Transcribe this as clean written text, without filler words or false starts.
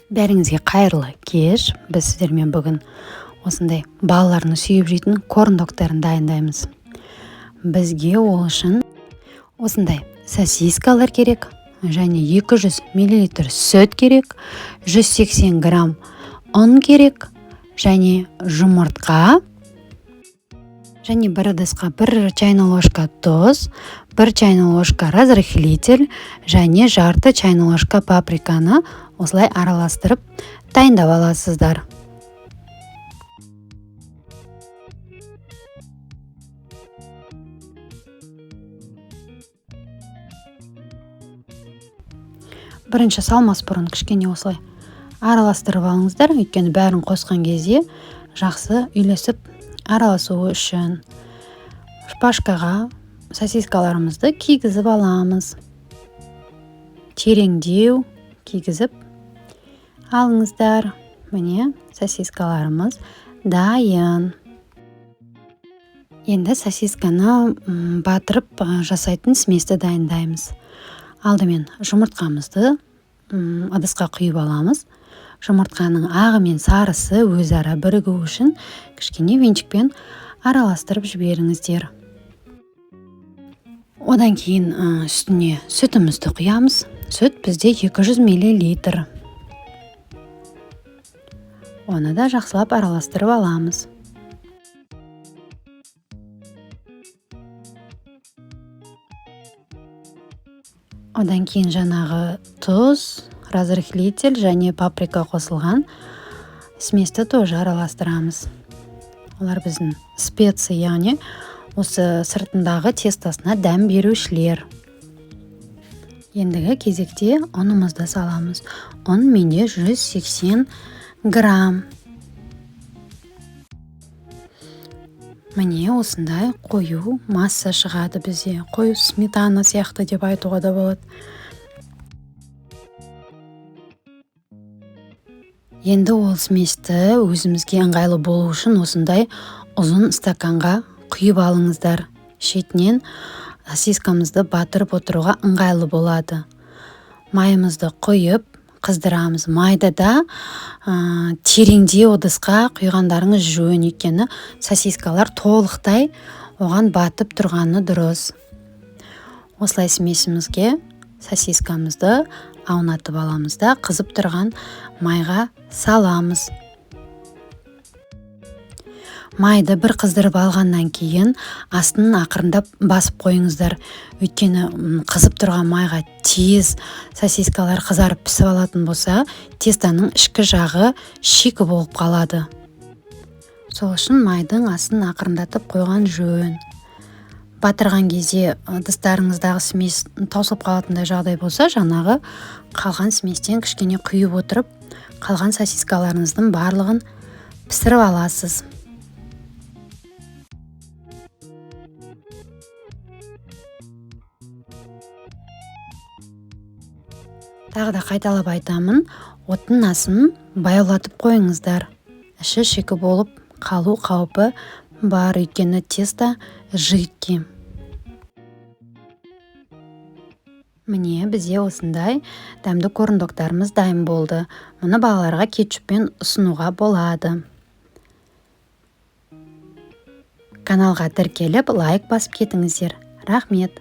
Бәріңізге қайырлы кеш. Біз сіздермен бүгін осындай балалардың сүйіп жейтін корн-догтарын дайындаймыз. Бізге ол үшін осындай сосискалар керек, және 200 мл сүт керек, 180 грамм ұн керек, және жұмыртқа, және бір ыдысқа 1 чайный ложка тұз, 1 чайный ложка разрыхлитель және жарты чайный ложка паприканы осылай араластырып дайындап аласыздар. Бірінші салмас бұрын кішкене осылай араластырып алыңыздар, өйткені бәрін қосқан кезде жақсы үйлесіп араласуы үшін. Шпажкаға сосискаларымызды кигізіп аламыз. Тереңдеу кигізіп алыңыздар. Міне, сосискаларымыз дайын. Енді сосисканы батырып жасайтын сместі дайындаймыз. Алдымен жұмыртқамызды ыдысқа құйып аламыз. Жұмыртқаның ағы мен сарысы өзара бірігу үшін кішкене венчикпен араластырып жіберіңіздер. Одан кейін үстіне сүтімізді құямыз. Сүт бізде 200 миллилитр. Оны да жақсылап араластырып аламыз. Одан кейін жаңағы тұз, разрыхлитель және паприка қосылған сместі тоже араластырамыз. Олар біздің специи, яғни осы сыртындағы тестосына дәм берушілер. Ендігі кезекте ұнымызды саламыз. Ұн менде 180 грамм. Міне, осындай қою масса шығады бізде. Қою сметана сияқты деп айтуға да болады. Енді ол сместі өзімізге ыңғайлы болу үшін осындай ұзын стаканға құйып алыңыздар. Шетінен сосискамызды батырып отыруға ыңғайлы болады. Майымызды құйып қыздырамыз. Майды да тереңдеу ыдысқа құйғандарыңыз жөн, өйткені сосискалар толықтай оған батып тұрғаны дұрыс. Осылай смесімізге сосискамызды аунатып аламыз да қызып тұрған майға саламыз. Майды бір қыздырып алғаннан кейін астын ақырындап басып қойыңыздар. Өйткені қызып тұрған майға тез сосискалар қызарып пісіп алатын болса, тестаның ішкі жағы шикі болып қалады. Сол үшін майдың астын ақырындатып қойған жөн. Батырған кезде ыдыстарыңыздағы смесь таусылып қалатындай жағдай болса, жаңағы қалған сместен кішкене құйып отырып, қалған сосискаларыңыздың барлығын пісіріп аласыз. Тағы да қайталап айтамын, оттың асын баяулатып қойыңыздар. Іші шикі болып қалу қаупі бар, өйткені тесто жидкий. Міне, бізде осындай дәмді корн-догтарымыз дайын болды. Мұны балаларға кетчуппен ұсынуға болады. Каналға тіркеліп, лайк басып кетіңіздер. Рахмет.